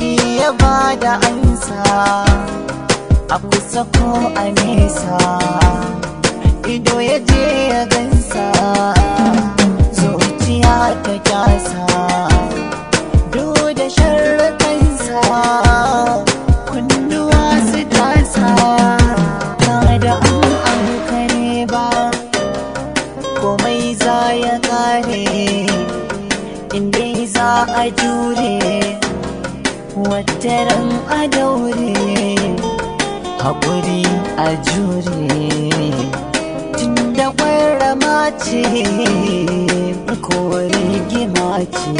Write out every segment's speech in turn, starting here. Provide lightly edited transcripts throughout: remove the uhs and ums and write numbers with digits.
Baki ya bada ansa a kusa ko a nesa, ido ya je ya gansa, zuciya ta kyasa, duk da sharrukansa, kunnuwa su tasa, ba da an ankare ba, komai za ya kare, inda za a jure, wataran a daure, haƙuri a jure, tunda ƙwarama ce ko rigima ce,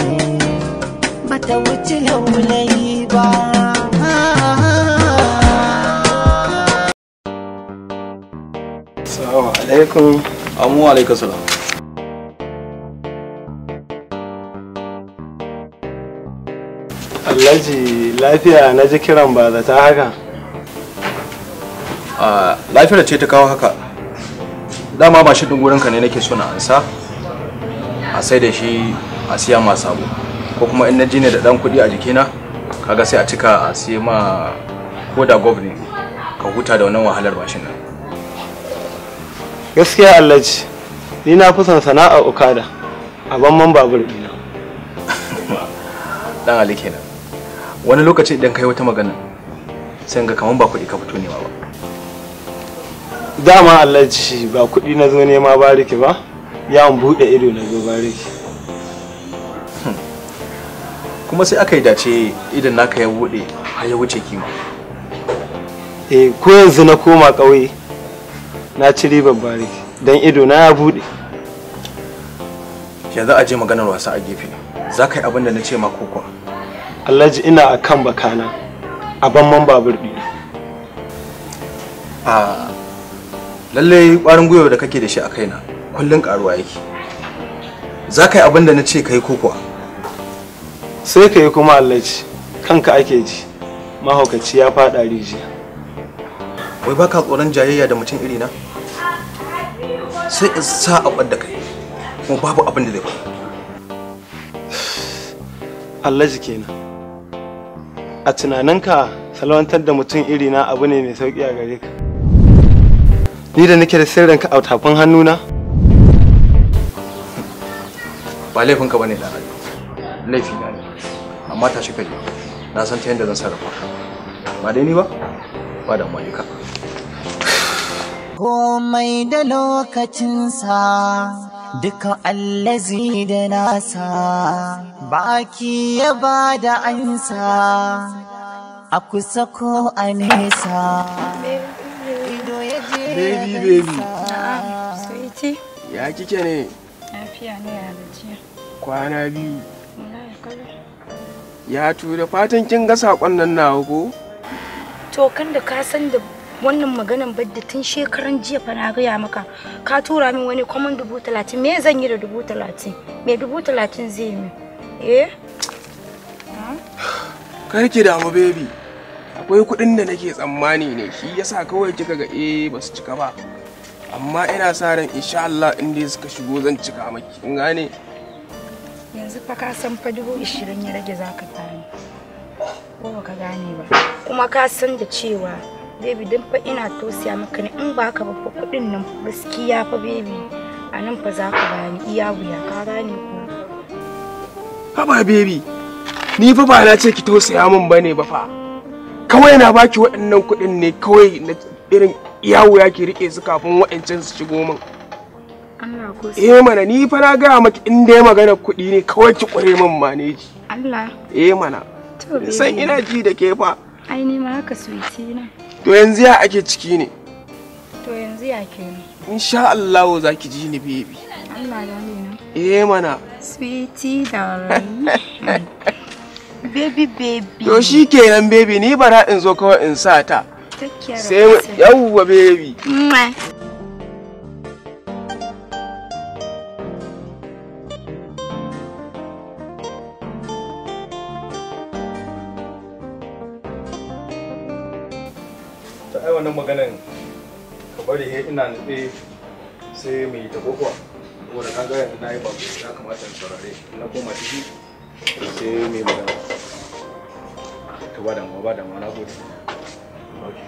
bata wuce laulayi ba. Assalamu alaikum. Amu alaikum salam. Alhaji lafiya na ji kiran ba zata haka. Lafiyar ce ta kawo haka. Dama mashin ɗin gurinka ne nake so na ansa. A sai da shi a siya ma sabo. Ko kuma in na ji ne da ɗan kuɗi a jikina, kaga sai a cika a siya ma ko da gob ne ka huta da wannan wahalar mashin nan. Gaskiya Alhaji, ni na fi son sana'ar okada a banman babur ɗina. Dan Ali kenan. Wani lokaci idan kai wata magana sai ga kaman ba kuɗi ka fito nema ba. Dama Alhaji ba kuɗi na zo nema bariki ba, yawon buɗe ido na zo bariki. Kuma sai aka yi dace idan naka ya buɗe har ya wuce kima. Eh, ko yanzu na koma ƙauye na ci ribar bariki don ido na ya buɗe. Yanzu a je maganar wasa a gefe. Za ka yi abin da na ce ma ko kuwa? Alhaji ina a kan bakana a banman babur ɗina. A lallai ƙwarin gwiwa da kake da shi a kaina kullum ƙaruwa yake. Za ka yi abin da na ce ka yi ko kuwa? Sai ka yi kuma Alhaji, kanka ake ji, mahaukaci ya faɗa rijiya. Wai baka tsoron jayayya da mutum irina? Sai in sa a ɓad da kai, kuma babu abin da zai faru. Alhaji kenan. A tunaninka salwantar da mutum irina abu ne mai sauƙi a gare ka. Ni da nake da sirrinka a tafin hannuna? Ba laifinka bane da Ali. Laifi na ne. Amma tashi ka je. Na san ta yadda zan sarrafa ka. Ba dai ni ba? Ba da ka. Komai da lokacinsa, duka allazi da nasa, baki ya bada ansa, a kusa ko a nesa. Ido ya je Baby, baby. Na'am, sweetie. Ya kike ne? Lafiya ne ya gajiya. Kwana biyu. Wallahi kalau. Ya to da fatan kin ga sakon nan nawa ko? To kan da ka san da wannan maganan badda tun shekaran jiya fa na gaya maka. Ka tura min wani kwaman 30,000. Me zan yi da 30,000? Me 30,000 zai yi min? Eh? Kar ki damu baby. Akwai kuɗin da nake tsammani ne shi yasa kawai kika ga ba su cika ba. Amma ina sa ran insha Allah in dai suka shigo zan cika maki. Kin gane? Yanzu fa ka san fa 20,000 ya rage zaka bani. Ko baka gane ba. Kuma ka san da cewa baby dan fa ina tausaya maka ne in baka ba fa kuɗin nan gaskiya fa baby a nan fa zaka bani iya wuya ka gane ko? Haba baby. Ni fa ba na ce ki tausaya min bane ba fa. Kawai na baki waɗannan kuɗin ne kawai na irin iya wuya ki rike su kafin waɗancan su shigo min. Allah ko Eh mana ni fa na gaya maki in dai magana kuɗi ne kawai ki ƙware min maneji. Allah. Eh mana. To baby. San ina ji da ke fa. Ai ni ma haka sweetie na. To yanzu ya ake ciki ne? To yanzu ya kenan. Insha Allah za ki ji ni baby. Allah da ni na. Eh mana. Sweetie darling. Baby baby. To shi kenan baby ni bara in zo kawai in sa ta. Take care. Sai yawwa baby. Mwah. Ta ai wannan maganan ka bari he ina nutse sai mu yi ta kokowa. Saboda ka ga yanzu na yi babu ya kamata in saurare na koma ciki sai mu yi magana. To ba damuwa, ba damuwa, na gode. Okay.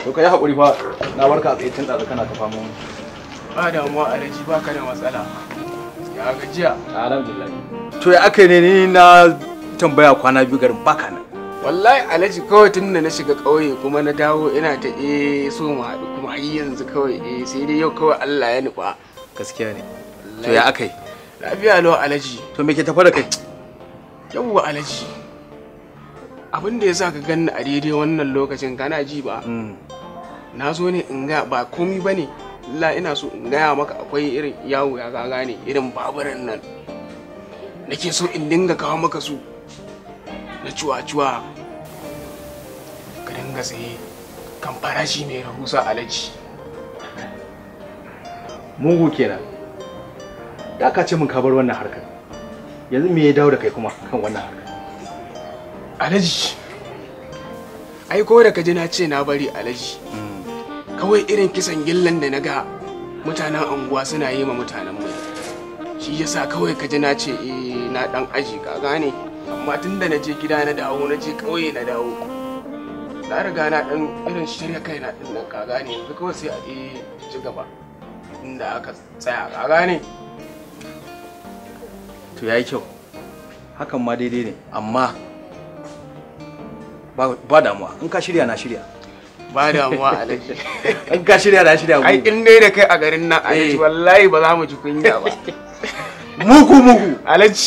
To ka yi haƙuri fa, na barka a tsaye tun ɗazu kana ta faman. Ba damuwa Alhaji, ba ka da matsala. Ya gajiya? Alhamdulillah. To ya aka ne ni na tambaya kwana biyu garin baka nan. Wallahi Alhaji kawai tun da na shiga ƙauye kuma na dawo ina ta so mu haɗu kuma har yanzu kawai sai dai yau kawai Allah ya nufa. Gaskiya ne. To ya aka yi? Lafiya lau Alhaji. To me ke tafa da kai? Yawwa Alhaji. Abin da ya sa ka ganni a daidai wannan lokacin kana ji ba? Na zo ne in ga ba komi ba ne. Allah ina so in gaya maka akwai irin yawo ya gaga ne irin baburan nan. Nake so in dinga kawo maka su na cuwa-cuwa. Ka dinga saye kan farashi mai rahusa Alhaji. Mugu kenan. Da ka ce min ka bar wannan harkar. Yanzu me ya dawo da kai kuma kan wannan harkar? Alhaji, ai ko da ka ji na ce na bari Alhaji. Kawai irin kisan gillan da na ga mutanen anguwa suna yi ma mutanen mu. Shi yasa kawai ka ji na ce na dan aji ka gane. Amma tun da na je gida na dawo, na je kauye na dawo. Na riga na dan irin shirya kaina din nan ka gane, yanzu kawai sai a ci gaba inda aka tsaya ka gane. To yayi kyau. Hakan ma daidai ne, amma ba damuwa, in ka shirya na shirya. Ba damuwa Alhaji. In ka shirya na shirya. Ai in dai da kai a garin nan Alhaji wallahi ba za mu ji kunya ba. Mugu mugu. Alhaji.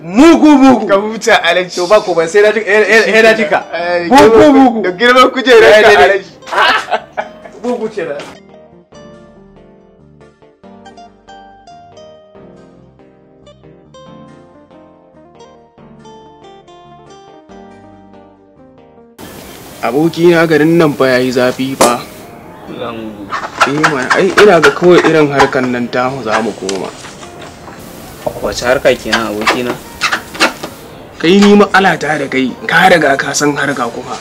Mugu mugu. Ka huta Alhaji. To ba ko ban sai na ji na ji ka. Mugu mugu. Da girman kujerar ka Alhaji. Mugu kenan. Abokina garin nan fa yayi zafi fa. Eh mana ai ina ga kawai irin harkan nan tamu za mu koma. Wace harka kenan abokina? Kai ni matsala ta da kai, ka riga ka san harka kuma.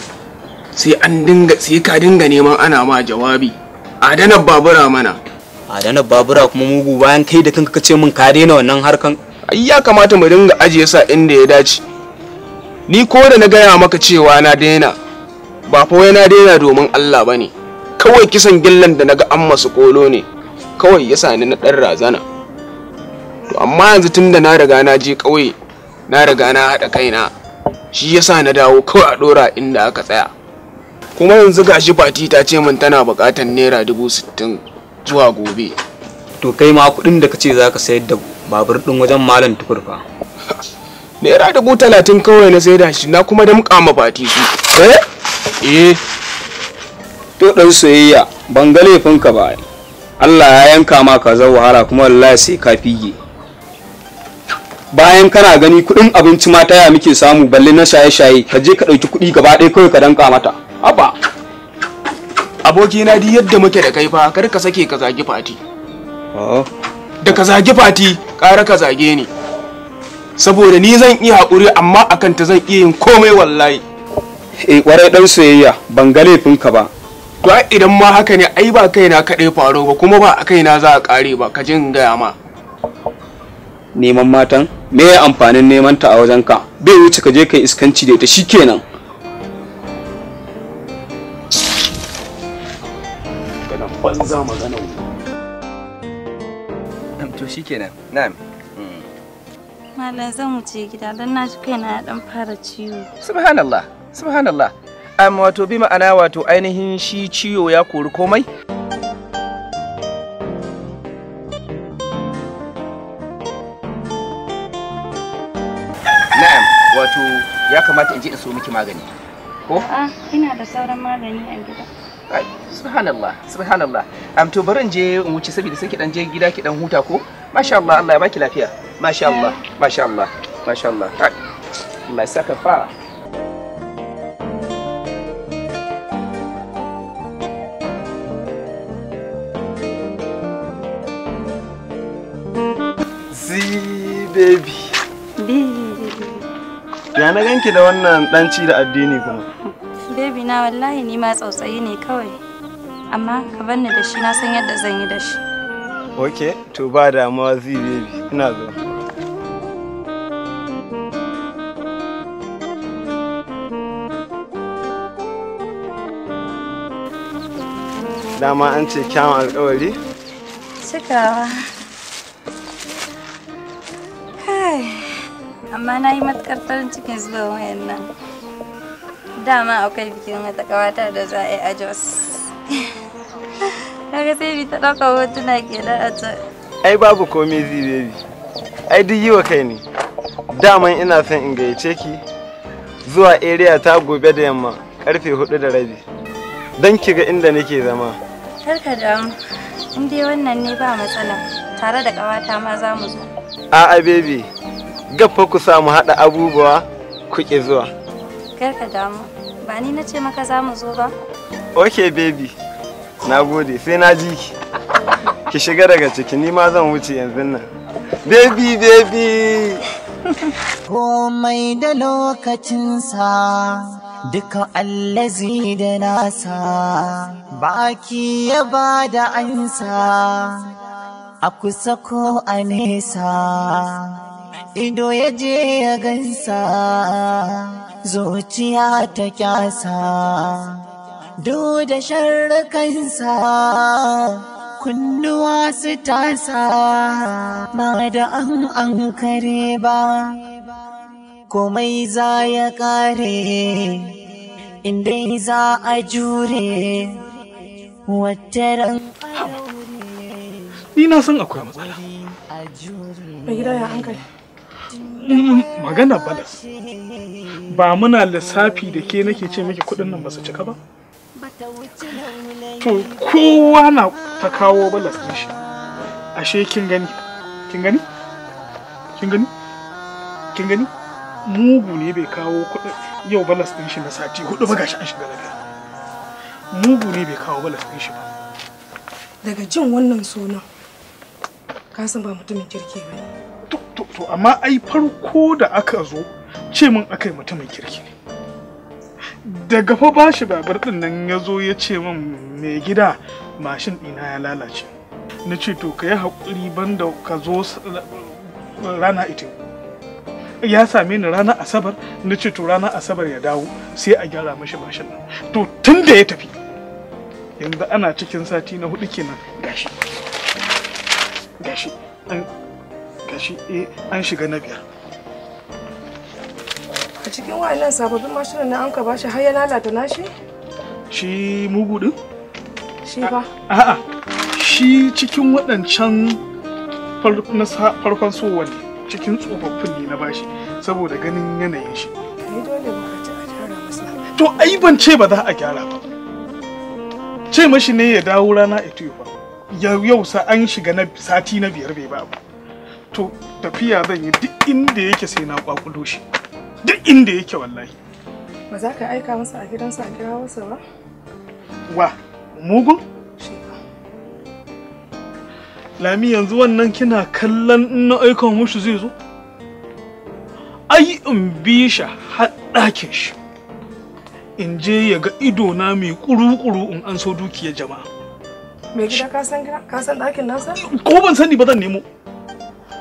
Sai an dinga sai ka dinga neman ana ma jawabi. Adanar babura mana. Adanar babura kuma mugu bayan kai da kanka kace min ka daina wannan harkan. Ai ya kamata mu dinga ajiye sa inda ya dace. Ni ko da na gaya maka cewa na daina ba fa wai na daina domin Allah bane. Kawai kisan gillan da naga an masu kolo ne kawai yasa ni na dan razana. To amma yanzu tunda na riga na je kauye, na riga na hada kaina, shi yasa na dawo kawai a dora inda aka tsaya. Kuma yanzu gashi Fati ta ce min tana buƙatar naira 60,000 zuwa gobe. To kai ma kuɗin da kace zaka sayar da babur din wajen Malam Tukur fa. Naira 30,000 kawai na saida shi, na kuma damƙa ma Fati su. Eh? Eh. To dan soyayya ban ga laifinka ba. Allah ya yanka ma ka zan wahala kuma wallahi sai ka fige. Bayan kana gani kuɗin abinci ma taya muke samu balle na shaye-shaye, ka je ka ɗauki kuɗi gaba ɗaya kawai ka danka mata. Haba. Abokina duk yadda muke da kai fa kar ka sake ka zagi Fati. Da ka zagi Fati ƙara ka zage ni. Saboda ni zan iya haƙuri amma akan ta zan iya yin komai wallahi. Eh kwarai dan soyayya ban ga laifinka ba. To ai idan ma haka ne ai ba kaina kaɗai faro ba kuma ba a kaina za a ƙare ba, ka jin gaya ma. Neman matan me ya amfanin neman ta a wajenka? Bai wuce ka je kai iskanci da ita shikenan. Kana banza magana. To shikenan. Na'am. Malam zan wuce gida don na ji kaina ya dan fara ciwo. Subhanallah. Subhanallah. Wato bi ma'ana wato ainihin shi ciwo ya kori komai. Na'am, wato ya kamata in je in so miki magani. Ko? A'a, ina da sauran magani a gida. Ai, subhanallah, subhanallah. To bari in je in wuce saboda sai ki dan je gida ki dan huta ko? Masha Allah, Allah ya baki lafiya. Masha Allah, masha Allah, masha Allah. Allah ya saka fara. Baby. Baby. Ya na ganki da wannan danci da addini kuma. Baby na wallahi ni ma tsautsayi ne kawai. Amma ka bar ni da shi, na san yadda zan yi da shi. Okay, to ba damuwa zi baby, ina zo. Dama an ce kyawun alƙawari? Cikawa. Kai, amma na yi matuƙar farin cikin zuwa wayan nan. Dama akwai bikin wata ƙawata da za a yi a Jos. Kaga sai bi ta ɗauka hotuna kenan a can. Ai babu komai zi baby. Ai duk yi wa kai ne. Daman ina son in gayyace ki zuwa area ta gobe da yamma karfe 4:30. Don ki ga inda nake zama. Kar ka damu. In dai wannan ne ba matsala. Tare da ƙawata ma za mu zo. A'a baby, gaffa ku samu haɗa abubuwa ku ƙi zuwa. Kar ka damu. Ba ni na ce maka za mu zo ba? Okay baby. Na gode, sai na ji ki. Ki shiga daga ciki, ni ma zan wuce yanzu nan. Baby, baby! Komai da lokacinsa, duka allazi da nasa, baki ya ba da ansa, a kusa ko a nesa, ido ya je ya gansa, zuciya ta kyasa. Duk da sharrukansa, kunnuwa su tasa, ba da an kare ba, komai za ya kare, inda za a jure, wataran. Ni na san akwai matsala. Mai gida ya hankali. Magana balas. Ba muna lissafi da ke nake ce miki kudin nan ba su cika ba? To kowa na ta kawo balas din shi. Ashe kin gani? Kin gani? Kin gani? Kin gani? Mugu ne bai kawo kudin yau balas din shi na sati 4 ba, gashi an shiga lafiya. Mugu ne bai kawo balas din shi ba. Daga jin wannan sunan ka san ba mutumin kirki ba ne. To amma ai farko da aka zo ce min aka yi mutumin kirki ne. Daga fa bashi babur din nan ya zo ya ce min mai gida mashin ɗina ya lalace. Na ce to ka yi haƙuri banda ka zo rana ita. Ya same ni ranar Asabar, na ce to ranar Asabar ya dawo sai a gyara mashi mashin nan. To tun da ya tafi yanzu ana cikin sati na 4 kenan, gashi. Gashi an gashi an shiga na 5. A cikin wa'annan sababbin mashinan na an ka bashi har ya lalata nashi? Shi mugu din? Shi ba? A'a, shi cikin waɗancan farkon sowa ne, cikin tsofaffin ne na bashi saboda ganin yanayin shi. Ni dole bukaci a gyara masa. To ai ban ce ba za a gyara ba. Ce mashi ne ya dawo rana ita ba. Yau sa an shiga na sati na 5 bai ba abu. To tafiya zan yi duk inda yake sai na kwakulo shi. Duk inda yake wallahi. Ba za ka aika masa a gidansa a kira masa ba? Wa, mugun? Lami yanzu wannan kina kallon in na aikan mushi zai zo? Ai in bi shi har ɗakin shi. In je ya ga ido na mai kuru-kuru in an so dukiyar jama'a. Mai gida ka san ɗakin nasa? Ko ban sani ba zan nemo.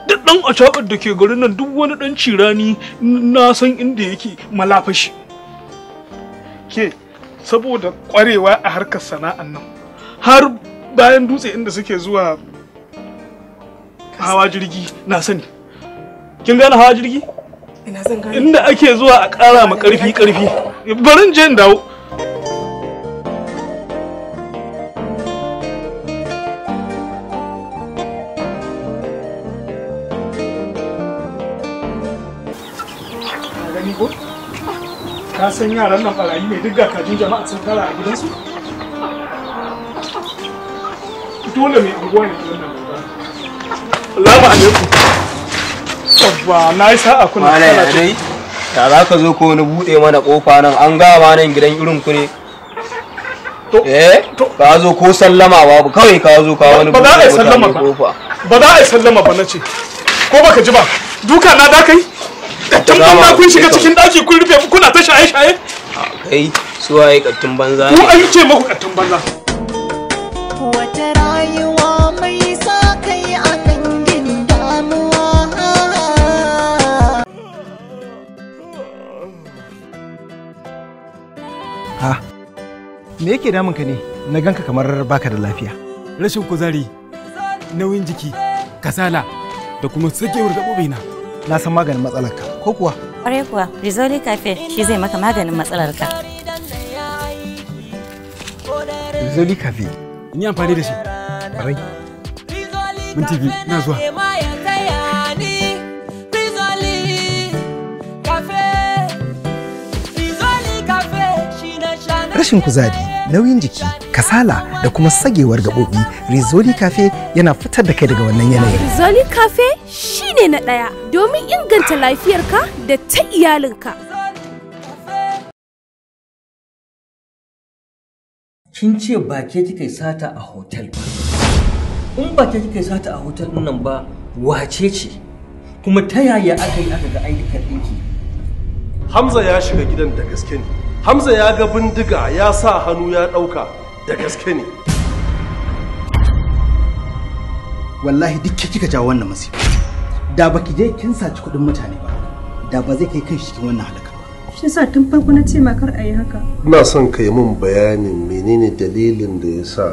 Duk ɗan acaɓar da ke garin nan duk wani ɗan cirani na san inda yake malafashi. Ke, saboda ƙwarewa a harkar sana'an nan, har bayan dutse inda suke zuwa hawa jirgi na sani. Kin gane hawa jirgi? Ina zan gane. Inda ake zuwa a ƙara ma ƙarfi ƙarfi. Bari in je in dawo. Gani ko? Ka san yaran nan barayi ne duk ga kajin jama'a sun tara a gidansu? Dole mai unguwa ne wannan gaba. Assalamu alaikum. Yawwa, na yi sa'a kuna kana dai. Ya za ka zo ko wani buɗe mana ƙofa nan an gama nan gidan irin ku ne. Eh? Ka zo ko sallama babu kawai ka zo ka wani buɗe mutane ƙofa. Ba za a yi sallama ba na ce. Ko baka ji ba? Duka na da kai? Kattun banza kun shiga cikin ɗaki kun rufe kuna ta shaye-shaye? Kai su waye kattun banza ne? Ku an ce maku kattun banza. Wata rayuwa mai sa kai a kangin damuwa. Ha, me yake damun ka ne? Na ganka kamar baka da lafiya. Rashin kuzari, nauyin jiki, kasala da kuma sakewar gaɓoɓina. Na san maganin matsalarka, ko kuwa? Ƙwarai kuwa, Rizoli Cafe shi zai maka maganin matsalarka. Rizoli Cafe. In yi amfani da shi. Ƙwarai. Minti 2, ina zuwa. Rashin kuzari, nauyin jiki, kasala da kuma sagewar gaɓoɓi, Rizoli Cafe yana fitar da kai daga wannan yanayin. Rizoli Cafe shine na ɗaya domin inganta lafiyarka da ta iyalinka. Kin ce ba ke kika yi sata a hotel ba. In ba ke kika yi sata a hotel ɗin nan ba, wace ce? Kuma ta yaya aka yi aka ga ID card ɗinki? Hamza ya shiga gidan da gaske ne. Hamza ya ga bindiga ya sa hannu ya ɗauka da gaske ne. Wallahi duk ke kika jawo wannan masifa. Da baki je kin saci kuɗin mutane ba, da ba zai kai kanshi cikin wannan halaka ba. Shi yasa tun farko na ce ma kar a yi haka. Ina son ka yi min bayanin menene dalilin da ya sa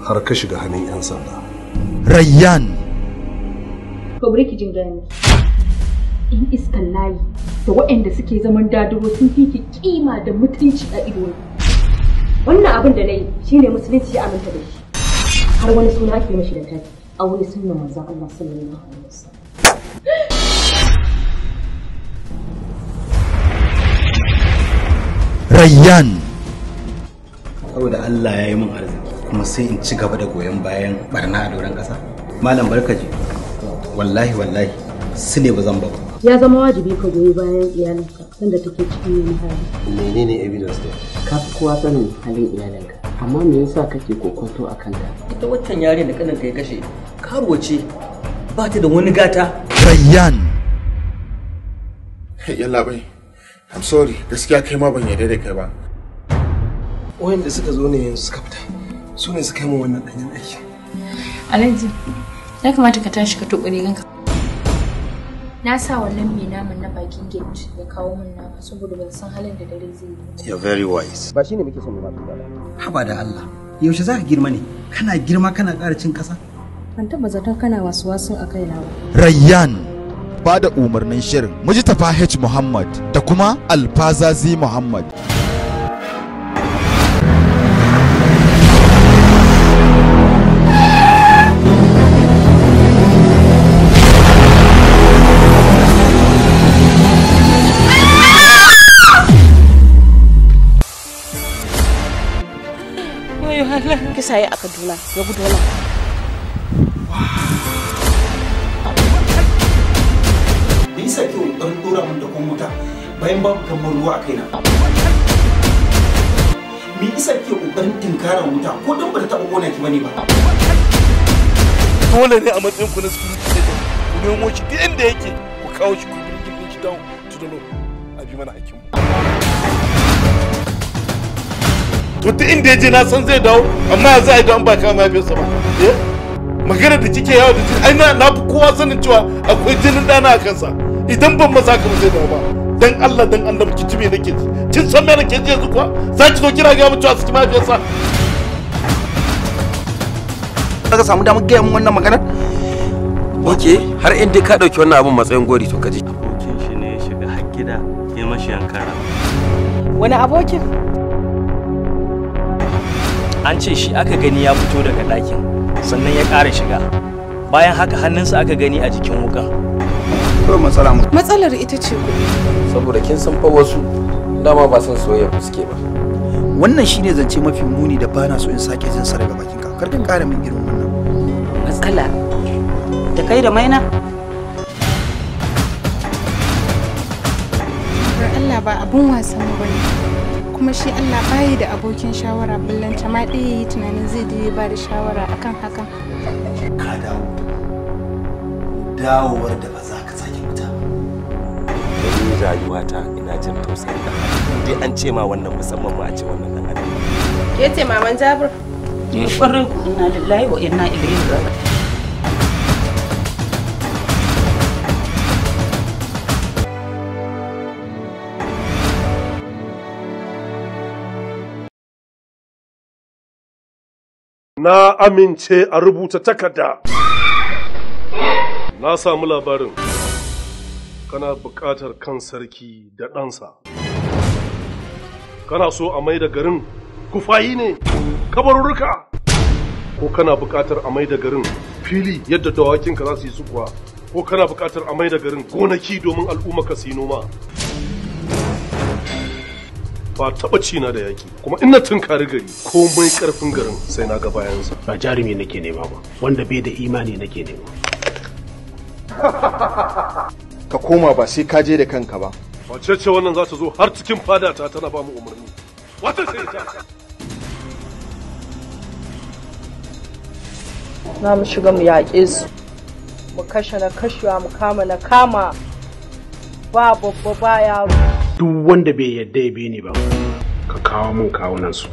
har ka shiga hannun 'yan sanda. Rayyan. To bari ki jin gani. In iskan layi da waɗanda suke zaman daduro sun fi ki kima da mutunci a ido. Wannan abin da na yi shine musulunci ya aminta da shi. Har wani suna ake mashi da taki a wani sunnan manzon Allah sallallahu alaihi wasallam. Rayyan. Saboda Allah ya yi min arziki kuma sai in ci gaba da goyon bayan barna a doron ƙasa. Malam barkaji. Wallahi wallahi sile ba zan ba. Ya zama wajibi ka goyi bayan iyalinka sanda take cikin wani hali. Menene evidence ɗin? Ka fi kowa sanin halin iyalinka, amma me yasa kake kokonto a kanta? Ita waccan yarinya da kaninka ya kashe, karuwa ce, ba ta da wani gata. Rayyan. Hey, yalla bai. I'm sorry, gaskiya kai ma ban yarda da kai ba. Wayanda suka zo ne yanzu suka fita, su ne suka yi min wannan ɗanyen aiki. Alhaji, ya kamata ka tashi ka tuɓe riganka. Na sa wannan mai naman na bakin gate ya kawo min nama saboda ban san halin da dare zai yi. You're very wise. Ba shine muke son mu ba. Haba da Allah, yaushe za ka girma ne? Kana girma kana ƙara cin ƙasa? Ban taɓa zaton kana wasu wasun a kaina ba. Rayyan. Ba da umarnin shirin Mujtafa H Muhammad da kuma Alfazazi Muhammad. Kisa ya a Kaduna ya gudu nan. Me yasa ke ƙoƙarin ɗora min da kwan wuta bayan babu kamar ruwa a kaina? Me yasa ke ƙoƙarin tinkarar wuta ko dan ba ta taɓa ƙona ki bane ba? Dole ne a matsayin ku na security agent ku nemo shi duk inda yake ku kawo shi ku bring shi down to the law a bi mana hakkin mu. To duk inda yaje na san zai dawo amma ya za a yi don ba kama mahaifiyarsa ba. Eh? Magana da kike yawo da jini ai na fi kowa sanin cewa akwai jinin ɗana a kansa. Idan ban masa haka ba zai dawo ba. Dan Allah dan annabi ki ji me nake ji. Kin san me nake ji yanzu kuwa? Za ki zo kira ga mu cewa saki mahaifiyarsa. Ka samu damar gaya min wannan maganar? Ok, har in dai ka ɗauki wannan abun matsayin gori to ka ji. Abokin shi ne ya shiga har gida ya mashi yankan rago. Wani abokin? An ce shi aka gani ya fito daga ɗakin sannan ya ƙara shiga. Bayan haka hannunsa aka gani a jikin wukan. Matsala mu. Matsalar ita ce kuɗi. Saboda kin san fa wasu dama ba san soyayya ku suke ba. Wannan shine zance mafi muni da bana so in sake jin sa daga bakinka. Kar ka ƙara min irin wannan. Matsala. Da kai da maina? Allah ba abun wasan mu bane. Kuma shi Allah bayi da abokin shawara ballanta ma ɗaya yi tunanin zai je ba da shawara akan hakan. Ka dawo. Dawowar da ba za ka sake fita ba. Ni rayuwata ina jin tausayin ɗan adam. Dai an ce ma wannan musamman ma a ce wannan ɗan adam. Ke ce maman Jabir? Ni ƙwarai ku inna lillahi wa inna ilaihi raji'un. Na amince a rubuta takarda. Na samu labarin kana buƙatar kan sarki da ɗansa. Kana so a mai da garin kufayi ne, kabarurruka. Ko kana buƙatar a mai da garin fili yadda dawakinka za su yi sukuwa. Ko kana buƙatar a mai da garin gonaki domin al'umma ka su yi noma. Ba taɓa cina da yaƙi, kuma ina tunkari gari komai ƙarfin garin sai na ga bayansa. Ba jarumi nake nema ba, wanda bai da imani nake nema. Ka koma ba sai ka je da kanka ba. Wace ce wannan za ta zo har cikin fada ta tana ba mu umarni? Wata ce ita? Za mu shiga mu yaƙe su, mu kashe na kashewa, mu kama na kama, ba babba ba yaro. Duk wanda bai yadda ya bi ni ba, ka kawo min kawunan su.